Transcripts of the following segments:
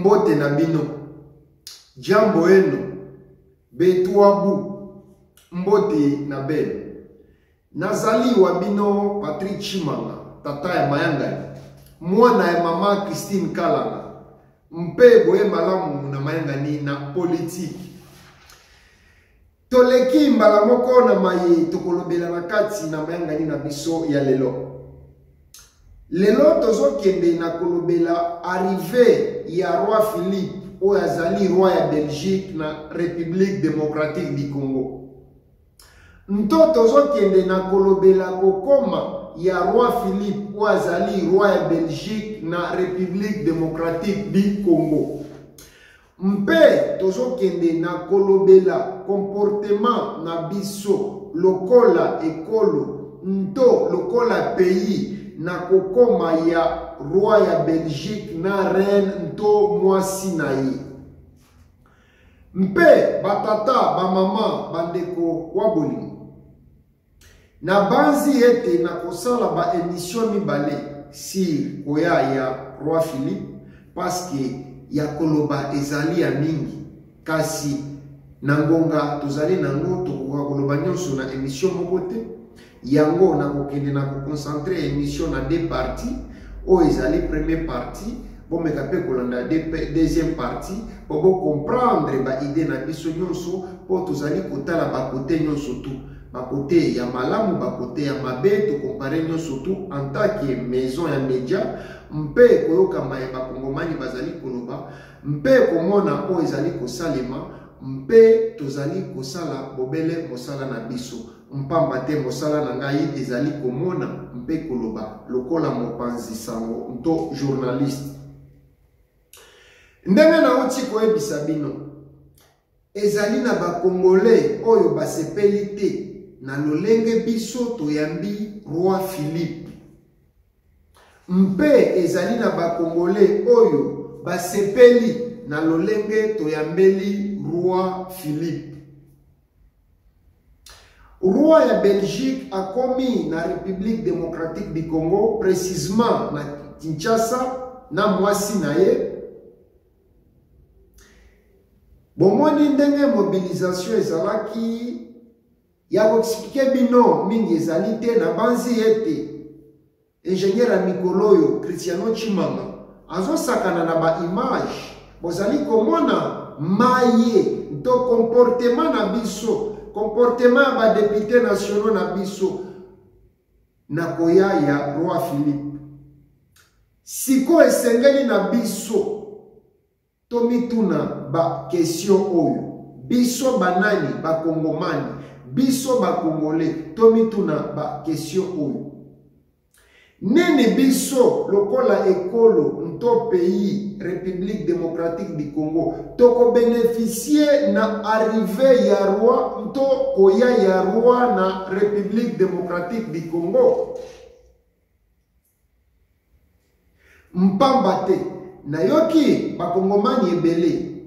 Mbote na bino. Jambo eno. Betuabu. Mbote na beno. Nazali wa bino Patrick Tshimanga, tata ya mayangani, mwana ya mama Christine Kalanga, mpe boye malamu na mayangani na politiki. Toleki mbala moko na maye tokolobela na kati na mayangani na biso ya lelo. Lelo tozokende na kolobela arrivée ya roi Philippe oyo azali roi ya Belgique na République démocratique du Congo. Nto tozokende na kolobela kokoma ya roi Philippe oyo azali roi ya Belgique na République démocratique du Congo. Mpe tozokende na kolobela comportement na biso lokola ekolo nto lokola pays na kokoma ya roi ya Belgique na reine nto mwasi na ye. Mpe batata, bamama, bandeko wa bolingo, nabanzi ete nakosala ba emission mibale sur koya ya roi Philippe parce que ya koloba ezali ya mingi, kasi na ngonga tozali nango tokoka koloba nyonso na emission moko te. Yango nakokende na koconcentre emission na deux parties. Oyo ezali première partie, bomeka mpe kolanda deuxième partie po bocomprendre ba idée na biso nyonso, po tozali kotala bakote nyonso tu, bakote ya malamu, bakote ya mabe, tokompare nyonso tu en tant que maison ya media, mpe koyoka maye bakongomani bazali koloba mpe komona oyo ezali kosalema, mpe tozali kosala bobele mosala na biso. Mpamba te mosala na ngai ezali komona mpe koloba lokola mopanzi sango nto journaliste. Ndenge nauti koyebisa bino, ezali na ba Congolais oyo basepeli te na lolenge biso toyambi roi Philippe. Mpe ezali na ba Congolais oyo basepeli na lolenge toyambeli roi Philippe. Roi ya Belgique akomi na République démocratique du Congo, précisément na Kinshasa, na mwasi na ye. Bomoni ndenge mobilisation ezalaki ya koexplike bino mingi ezali te, na banzi ete ingénieur ya mikolo oyo Cristiano Tshimanga azosakana na ba image, bozali komona maye to comportement na biso, comportement ya ba députés nationaux na biso na koya ya roi Philippe. Sikoyo esengeli na biso tomituna ba question oyo, biso banani bakongomani, biso bakongole, tomituna ba question oyo. Nini biso lokola ekolo nto pays République démocratique du Congo toko bénéficier na arrivée ya roi nto koya ya roi na République démocratique du Congo? Mpamba te nayoki bakongomani ebele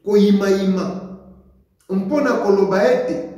koyimayima mpo na koloba ete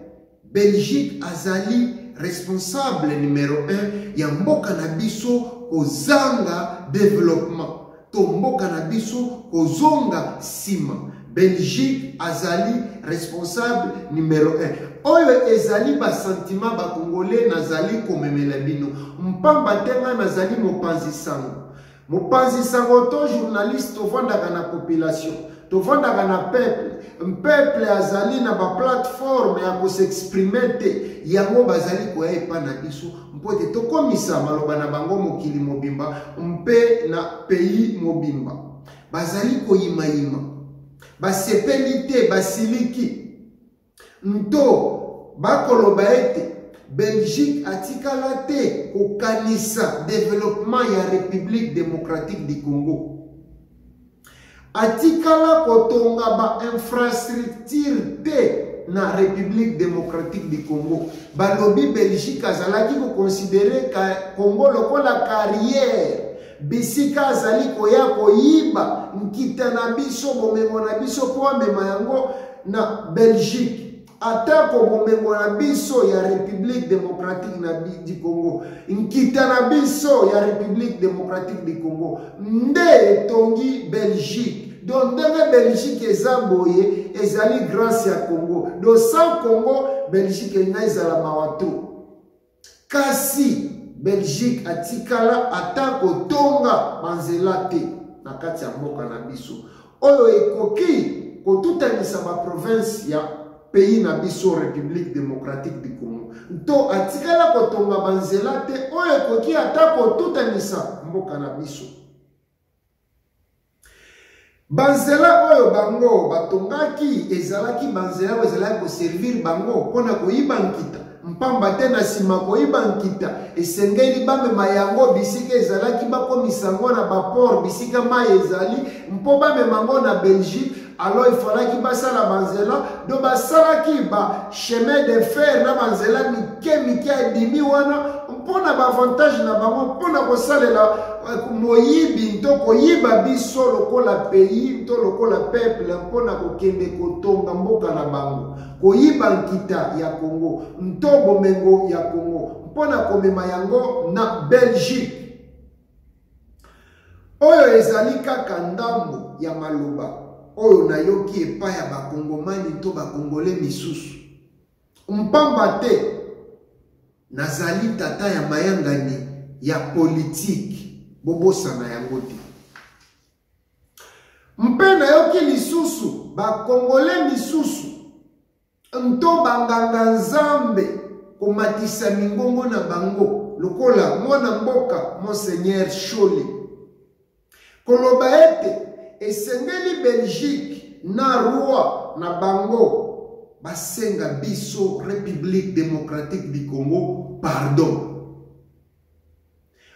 Belgique azali responsable numero 1 ya mboka na biso kozanga développement to mboka na biso kozonga nsima. Belgique azali responsable numero 1. Oyo ezali ba sentiment ba Congolais nazali komemela bino. Mpamba te nga nazali mopanzi sango. Mopanzi sango to journaliste, tovandaka na population, tovandaka na peuple. Peuple azali na ba plateforme ya kosexprimer te, yango bazali koya epa na biso mpo ete tokomisa maloba na bango mokili mobimba mpe na pays mobimba. Bazali koyimayima, basepeli te, basiliki nto bakoloba ete Belgique atikala te kokanisa développement ya République démocratique du Congo, atikala kotonga ba infrastructure te na République démocratique du Congo. Balobi Belgique azalaki koconsidere Congo lokola carrière, bisika azali koya koyiba nkita na biso, bomengo na biso mpo amema yango na Belgique. Atako bomengo na biso ya République démocratique du Congo, nkita na biso ya République démocratique du Congo nde etongi Belgique. Donc ndenge Belgique eza boye ezali grâce ya Congo. Donc sans Congo Belgique elinga ezala mawa trop. Kasi Belgique atikala ata kotonga banzela te na kati ya mboka na biso oyo ekoki kotutanisa ba province ya pays na biso République démocratique du Congo. Nto atikala kotonga banzela te oyo ekoki ata kotutanisa mboka na biso. Banzela oyo bango batongaki ezalaki banzela oyo ezalaki koservir bango mpo na koyiba nkita, mpamba te na nsima koyiba nkita esengeli bamema yango bisika ezalaki, bakomisa yango na baport bisika mai ezali mpo bamema yango na Belgique. Alors ifalaki basala banzela, do basalaki ba chemin de fer na banzela mike mike ya dimi wana mpo na baavantage na bango, mpo na kosalela moyibi nto koyiba biso lokola pays nto lokola peuple, mpo na kokende kotonga mboka na bango, koyiba nkita ya Congo nto bomengo ya Congo mpo na komema yango na Belgique. Oyo ezali kaka ndambo ya maloba oyo nayoki epai ya bakongomani to bakongole misusu. Mpamba te nazali tata ya mayangani ya politiki, bobosana yango te. Mpe nayoki lisusu bakongole misusu nto banganga nzambe komatisa mingongo na bango lokola mwana mboka Monseigneur Shole koloba ete esengeli Belgique na roi na bango basenga biso République démocratique du Congo pardon.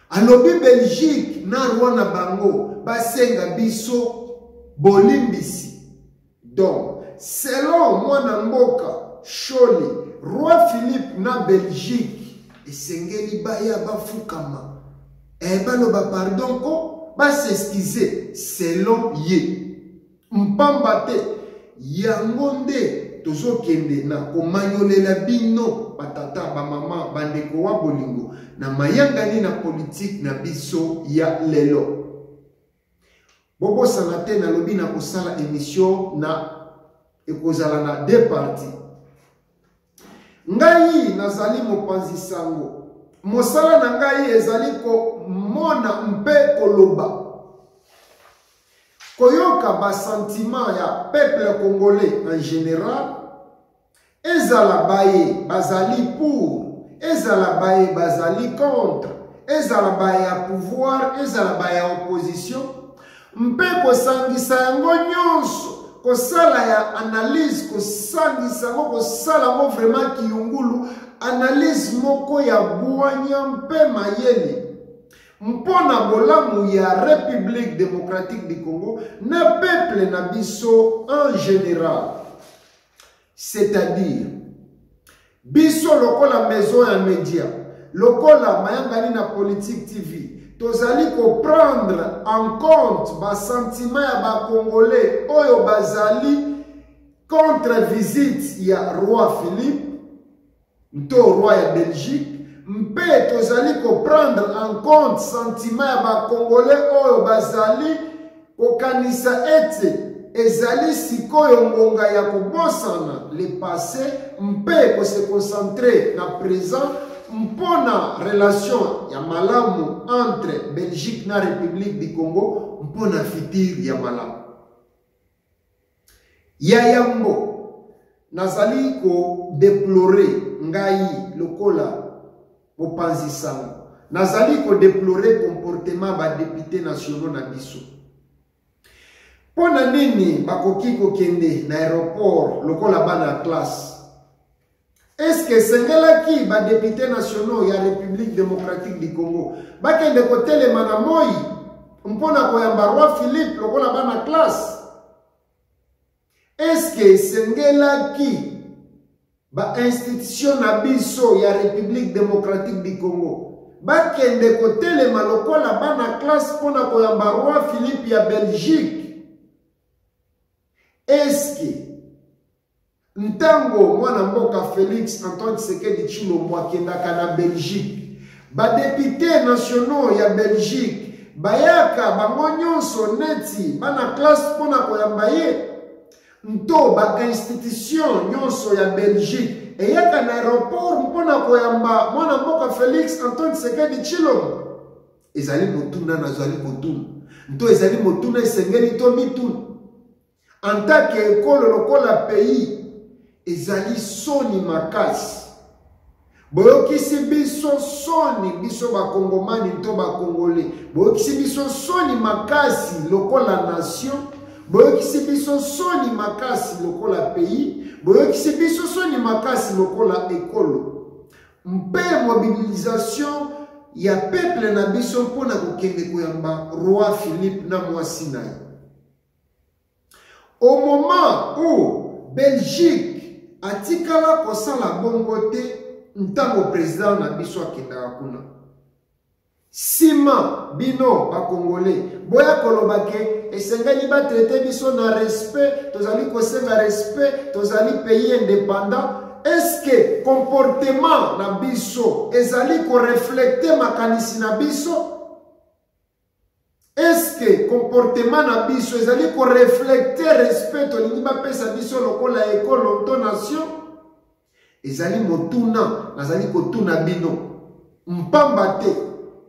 Alobi Belgique na roi na bango basenga biso bolimbisi. Donc, selon mwana mboka Shole, roi Philippe na Belgique esengeli baya bafukama, baloba pardon ko bas'excuse selon ye. Mpamba te yango nde tozokende na komanyolela bino batata, bamama, bandeko wa bolingo na mayangani na politike na biso ya lelo. Bobosana te nalobi na kosala emission na ekozala na deux parties. Ngai nazali mopanzi sango. Mosala na ngai ezali komona mpe koloba, koyoka ba sentiment ya peuple congolais en général, ezala baye bazali pour, ezala baye bazali contre, ezala baye ya pouvoir, ezala baye ya opposition, mpe kosangisa yango nyonso, kosala ya analyse, kosangisa yango, kosala yango vraiment kiyungulu, analyse moko ya bwanya mpe mayele mpo na bolamu ya République démocratique du Congo na peuple na biso en général. C'est-à-dire biso lokola maison ya media, lokola mayangani na Politique TV, tozali koprendre en compte basentiment ya bakongolais oyo bazali contre visite ya roi Philippe nto roi ya Belgique, mpe tozali koprendre en compte sentiment ya bakongolais oyo bazali kokanisa ete ezali sikoyo ngonga ya kobosana le passé mpe kose concentrer na présent mpo na relation ya malamu entre Belgique na République du Congo mpo na futur ya malamu. Ya yambo, nazali kodeplorer ngai lokola mopanzi sango, nazali kodeplorer comportement ba députés nationaux na biso. Mpo na nini bakoki kokende na aéroport lokola bana ya classe? Est-ce que esengelaki ba députés nationaux ya République démocratique du Congo bakende kotelema na moi mpo na koyamba roi Philippe lokola bana classe? Est-ce que esengelaki ba institution na biso ya République démocratique du Congo bakende kotelema lokola bana classe mpo na koyamba roi Philippe ya Belgique? Est-ce que ntango mwana mboka Félix Antoine Tshisekedi Tshilombo akendaka na Belgique, ba députés nationaux ya Belgique Bayaka bango nyonso neti bana classe mpo na koyamba ye? Nto ba institution nyonso ya Belgique eyaka na aeroport mpo na koyamba mwana mboka Felix Antoine Tshisekedi Tshilombo? Ezali motuna nazali kotuna, nto ezali motuna esengeli to mituna. En tant que ekolo lokola pays, ezali soni makasi. Boyokisi biso soni, biso bakongomani to bakongole. Boyokisi biso soni makasi lokola nation. Boyokisi biso soni makasi lokola pays. Boyokisi biso soni makasi lokola ekolo. Mpe mobilisation ya peuple na biso mpo na kokende koyamba roi Philippe na mwasi na ye. Au moment où Belgique atikala kosala bongo te ntango president na biso akendaka kuna. Sima bino ba Congolais boya koloba ke esengeli ba traiter biso na respect, tozali kosenga respect, tozali pays indépendant. Est-ce que comportement na biso ezali ko reflecter makanisi na biso? Est-ce que comportement na biso ezali ko reflecter respect tolingi bapesa biso lokola ekolo to nation? Ezali motuna nazali kotuna bino mpamba te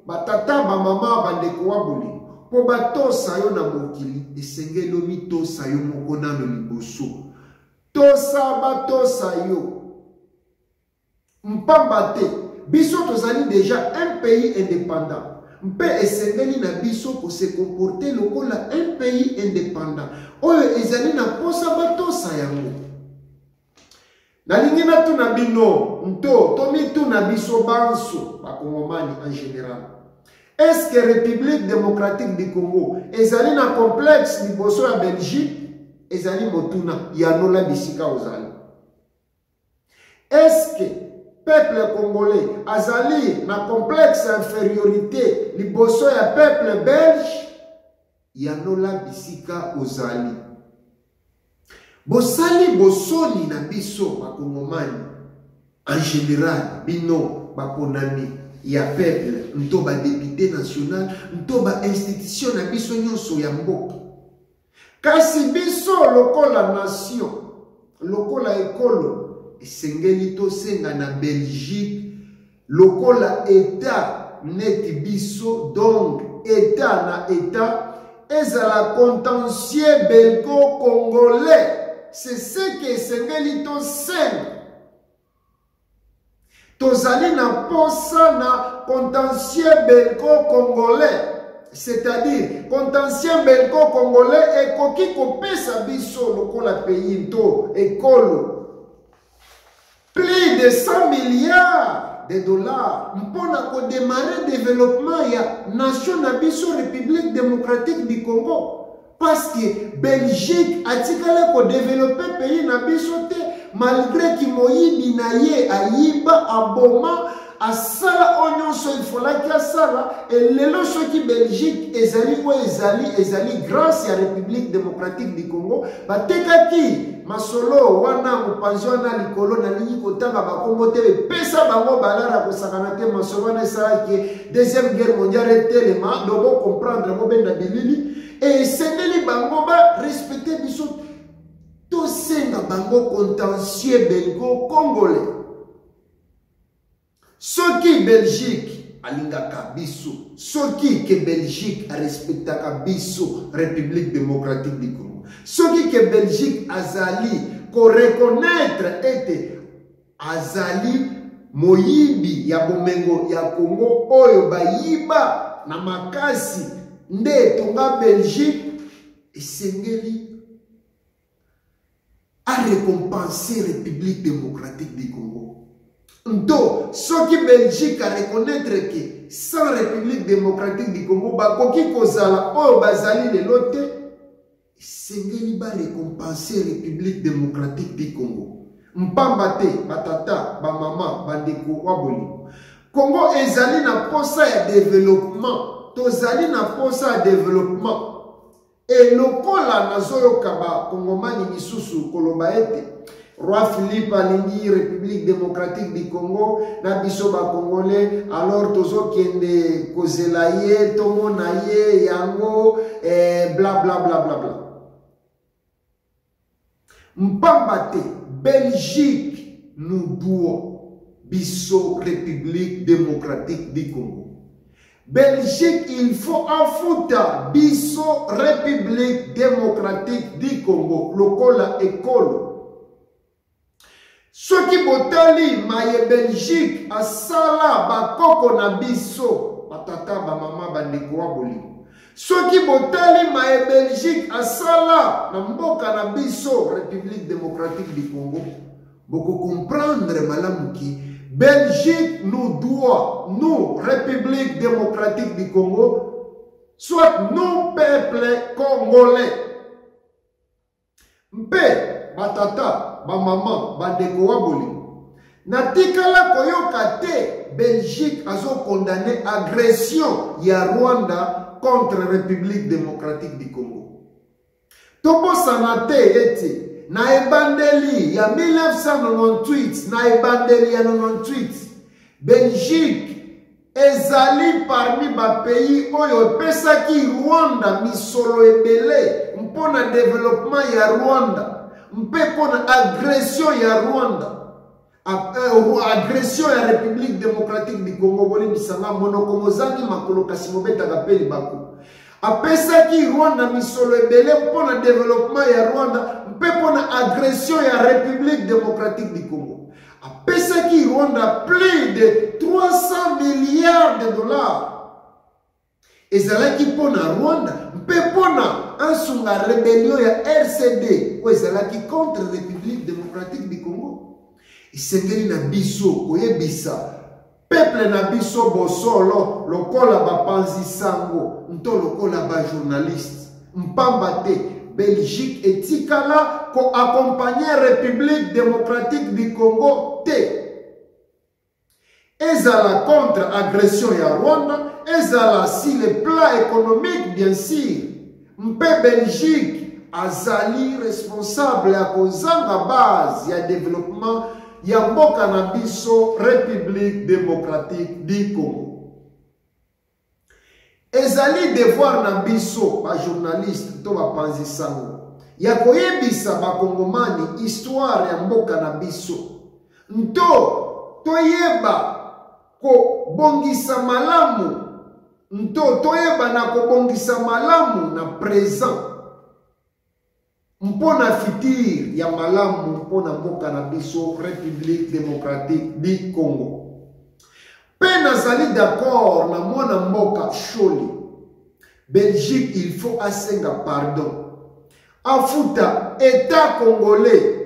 batata bamama bandeko wa bolingo mpo batosa yo na mokili esengeli omitosa yo moko nano liboso tosa batosa yo Mpamba te, biso tozali dejà un pays independant mpe esengeli na biso ko se comporter lokola un pays independant oyo ezali na mposa batosa yango. Nalingi natuna bino nto tomituna biso banso bakongomani en general, est-ce que République démocratique du Congo ezali na complexe liboso ya Belgique? Ezali motuna, yanola bisika ozali. Est-ce que peuple congolais azali na complexe infériorité liboso ya peuple belge? Yanola bisika ozali. Bosali bosoni na biso bakongomani en général, bino baponami ya peuple nto ba député national nto ba institution na biso nyonso ya mboka. Kasi biso lokola nation, lokola ekolo, esengeli tosenga na Belgique lokola etat neti biso, donc etat na etat ezala contentieux belgo-congolais. C'est ce que esengeli tosenga. Tozali na posa na contentieux belgo-congolais, c'est-à-dire contentieux belgo-congolais ekoki kopesa biso lokola pays nto ekolo plus de 100 milliards de dollars mpona kodemare développement ya nation na biso République démocratique du Congo. Parce que Belgique atikala ko développer pays na biso te malgré ki moyibi na ye ayiba aboma asala oyo nyonso il fallaki asala. Et lelo soki Belgique ezali oyo ezali, ezali grâce ya République démocratique du Congo. Batekaki masolo wana mopanzi wana likolo, nalingi kotanga bakombo te, epesa bango balara kosakana te. Masolo wana esalaki deuxième guerre mondiale etelema, donc bo comprendre, bobenda bilili. Et esengeli bango ba respecter biso, tosenga bango contentieux belgo-congolais. Soki Belgique alingaka biso, soki ke Belgique arespectaka biso République démocratique du Congo, soki ke Belgique azali ko reconnaître ete azali moyibi ya bomengo ya Congo oyo bayiba na makasi nde etonga Belgique, esengeli a récompenser République démocratique du Congo. Nto soki Belgique a reconnaître que sans République démocratique du Congo bakoki kozala oyo bazali lelo te, esengeli ba récompenser République démocratique du Congo. Mpamba te batata, bamama, bandeko wa bolingo, Congo ezali na posa ya développement, tozali na posa ya développement. E lokola nazoyoka ba Kongomani misusu koloba ete Roi Philippe alingi République démocratique du Congo na biso ba Congolais, alors tozokende kozela ye, tomona ye yango, eh, bla bla bla bla bla. Mpamba te Belgique nous doit biso République démocratique du Congo. Belgique il faut afuta biso République démocratique du Congo lokola ekolo. Soki botali maye Belgique asala bakoko na biso, batata, bamama, bandeko wa bolingo. Soki botali maye Belgique asala na mboka na biso République démocratique du Congo, boko comprendre malamu ki Belgique nous doit, nous, République démocratique du Congo, soit nous, peuple congolais. Mpe batata, bamama, bandeko wa bolingo, natikala koyoka te Belgique azo condamner agression ya Rwanda contre République démocratique du Congo. Tobosana te ete na ebandeli ya 1998, na ebandeli ya 98, Belgique ezali parmi ba pays oyo epesaki Rwanda misolo ebele mpo na developpement ya Rwanda mpe mpo na agression ya Rwanda. Agression ya République démocratique du Congo. Bolimbisa nga, monoko mozangi makolo kasi mobetaka mpe libaku. Apesaki Rwanda misolo ebele mpo na developpement ya Rwanda mpe mpo na agression ya République démocratique du Congo. Apesaki Rwanda plus de 300 milliards de dollars. Ezalaki mpo na Rwanda mpe mpo na ansunga rebellion ya RCD oyo ezalaki contre République démocratique du Congo. Esengeli na biso koyebisa peuple na biso bosolo lokola bapanzi sango nto lokola ba journaliste. Mpamba te Belgique etikala ko accompagner République démocratique du Congo te. Ezala contre agression ya Rwanda, ezala si le plan économique bien sûr. Mpe Belgique azali responsable ya kozanga base ya développement ya mboka na biso République démocratique du Congo. Ezali devoir na biso ba journaliste to bapanzi sango ya koyebisa bakongomani histoire ya mboka na biso nto toyeba kobongisa malamu nto toyeba na kobongisa malamu na présent mpo na futur ya malamu mpo na mboka na biso République démocratique du Congo. Mpe nazali d'accord na mwana mboka Sholi. Belgique il faut asenga pardon, afuta État congolais.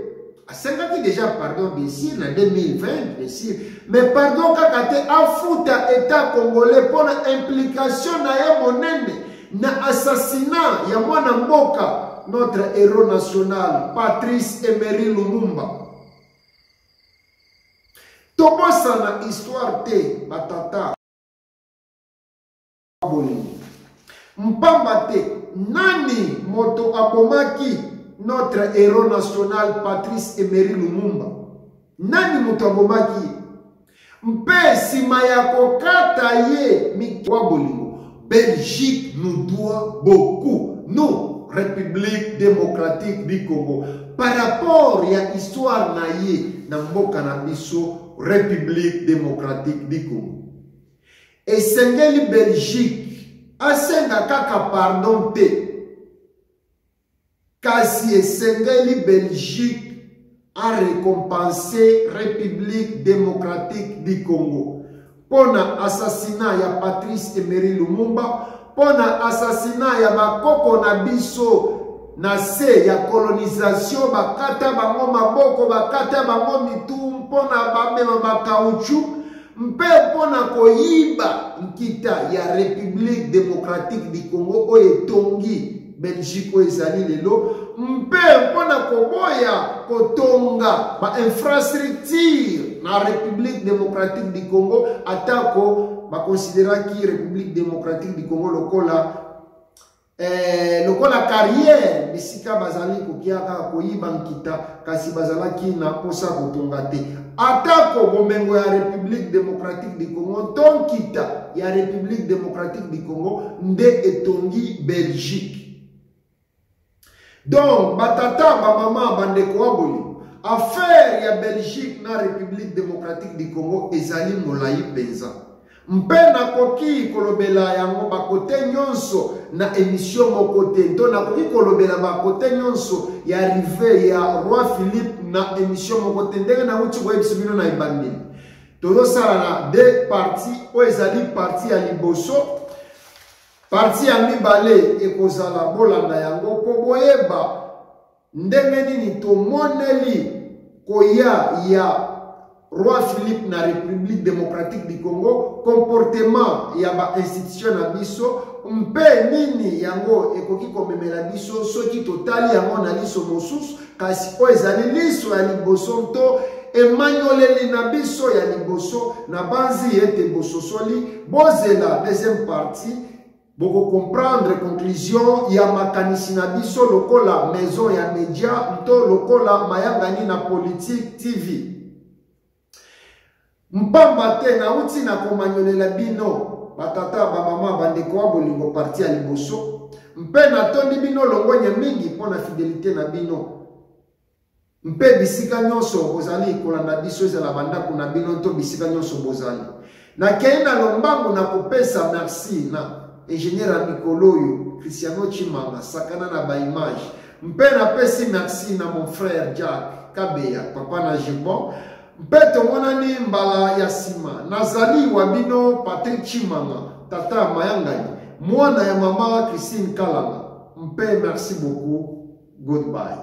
Asengaki déjà pardon bien sûr na 2020 bien sûr, mais pardon kaka te, afuta État congolais mpo na implication na ye monene na assassinat ya mwana mboka notre héros national Patrice Emery Lumumba. Tobosana histoire te batata bolingo, mpamba te nani moto abomaki notre héros national Patrice Emery Lumumba? Nani moto abomaki ye? Mpe nsima ya kokata ye mikwa bolingo, Belgique nous doit beaucoup, nous, République démocratique du Congo, par rapport ya histoire na ye na mboka na biso République démocratique du Congo. Esengeli Belgique asenga kaka pardon te, kasi esengeli Belgique a récompenser République démocratique du Congo mpo na assassinat ya Patrice Emery Lumumba, mpo na assassinat ya bakoko na biso na se ya colonisation, bakata bango maboko, bakata bango mitu mpo na bamema ba caoutchouc mpe mpo na koyiba nkita ya République démocratique du Congo oyo etongi Belgique oyo ezali lelo, mpe mpo na koboya kotonga ba infrastructure na République démocratique du Congo, atako bakonsideraki République démocratique du Congo lokola Lokola carrière bisika bazali kokia kaka koyiba nkita, kasi bazalaki na mposa kotonga te. Atako bomengo ya République démocratique du Congo to nkita ya République démocratique du Congo nde etongi Belgique. Donc batata, bamama, bandeko wa bolingo, affaire ya Belgique na République démocratique du Congo ezali molai mpenza, mpe nakoki kolobela yango bakote nyonso na émission moko te, to nakoki kolobela bakote nyonso ya arrivée ya roi Philippe na émission moko te. Ndenge nauti koyebisa bino na ebandeli, tozosala na deux parties. Oyo ezali partie ya liboso. Partie ya mibale ekozala, bolanda yango mpo boyeba ndenge nini tomoneli koya ya roi Philippe na République démocratique du Congo, comportement ya bainstitution na biso, mpe nini yango ekoki komemela biso soki totali yango na liso mosusu. Kasi oyo ezali liso ya liboso to emanyoleli na biso ya liboso. Na banzi ete bososoli. Bozela deuxième partie, bokocomprendre conclusion ya makanisi na biso lokola maison ya media to lokola Mayangani na Politique TV. Mpamba te nauti na komanyolela bino, batata, bamama, bandeko wa bolingo, partie ya liboso, mpe natondi bino longonya mingi mpo na fidélité na bino mpe bisika nyonso bozali kolanda biso, ezala bandako na bino to bisika nyonso bozali. Nakei na lombangu na kopesa merci na ingénieur ya mikolo oyo, Cristiano Chimanga sakana na baimage, mpe napesi merci na mon frère Jack Kabeya, papa na Gibon. Mpe tomonani mbala ya nsima. Nazali wa bino Patrik Chimanga, tata ya Mayangani, mwana ya mama Christine Kalanga. Mpe merci beaucoup, goodbye.